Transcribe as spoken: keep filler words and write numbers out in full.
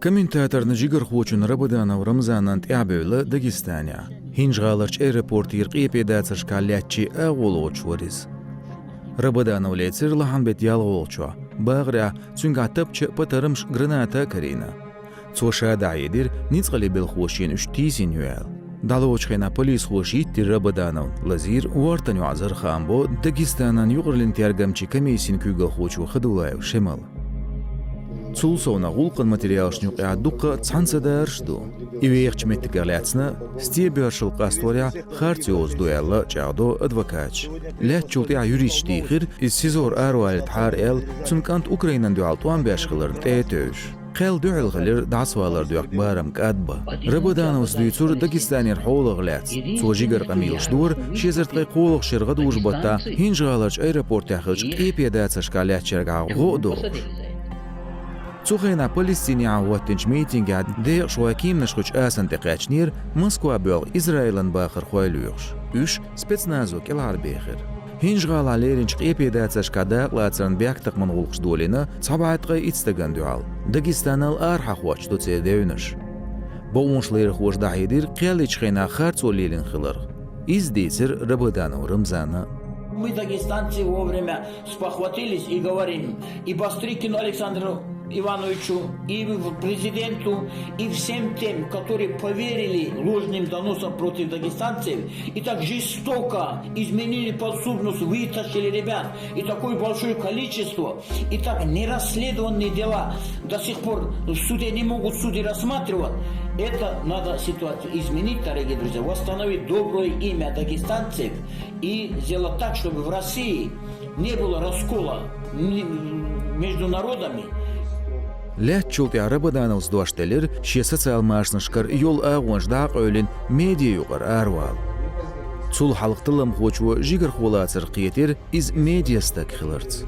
Комментаторна жигархочун Рабаданов Рамзанан тӀаьхьабевлла Дагестанехь. ХӀинжа-ГӀаларчу аэропортера къепедацаршкахь лаьттачийн агӀо лоцуш вара иза. Рабаданов лецира лахьанбеттан ялхолгӀачохь, бахарехь, цуьнгахь тапча а, патармаш а, граната а карийна. Цо ша дӀахьедира, ницкъаллин белхахоша шена уьш тийсина ю аьлла. ДӀалоцучу хенахь полисхоша йиттира Рабадановна, лазийра вортан йоӀ Зархан бо Дагестанан юкъараллин тергамчийн комиссин куьйгалхочо Хадулаев Шемала. Цул совнах гӀуллакхан материалашна юкъахь дуккха а цхьаьнацадарш а ду. И вехачу меттигах лаьцна, стен боьршалла къасторехь харц йоза ду аьлла чӀагӀдо адвокаташа. Лаьттачул тӀаьхьа юристаша дийхира, иза СИЗО-ра аравалийтахьара аьлла, цуьнан кӀант Украинан дуьхьал тӀом беш хиларна тӀе а тевжаш. Кхел дуьхьал хилира дӀасавалар доьхку барам кӀадбан. Рабадановс дуьйцура Дагестанера хьолах лаьцна. Цо жигара къамелаш дора, ши эзар ткъе кхоалгӀачу шеран гӀадужу-баттахь ХӀинжа-ГӀаларчу аэропортехь хиллачу къепедацаршкахь лаьттачаьргахь гӀо а долуш. Цу хенахь Палестинехь хӀоттинчу митингехь декъашхой кеманаш хуьлучу асанна тӀекхаьчнера, Москва боьлху Израилан бахархой лоьхуш. Уьш спецназо кӀелхьарбехира. ХӀинжа-ГӀалахь леринчу къепедацаршкахь дакъалацарна бехктакхаман гӀуллакхаш долийна цхьа бӀе ткъе итт стагана дуьхьал. Дагестанал арахьа хоттуш ду церан девнаш. Бакъонашларъярхоша дӀахьедира кхел йичу хенахь харцо лелийна хиларх. Иза дийцира Рабаданов Рамзана. Мы, дагестанцы, вовремя спохватились и говорим и Бастрыкину Александру Ивановичу, и президенту, и всем тем, которые поверили ложным доносам против дагестанцев и так жестоко изменили подсудность, вытащили ребят, и такое большое количество, и так нерасследованные дела до сих пор в суде не могут судьи рассматривать. Это надо ситуацию изменить, дорогие друзья, восстановить доброе имя дагестанцев и сделать так, чтобы в России не было раскола между народами. Лаьттачул тӀаьхьа Рабадановс дош делира шен социал машанашкара йолу агӀонаш дӀа а къевлина медиа юкъара аравала. Цул хьалха талламхочо жигархо лацарх кхетира иза медиа стаг хиларца.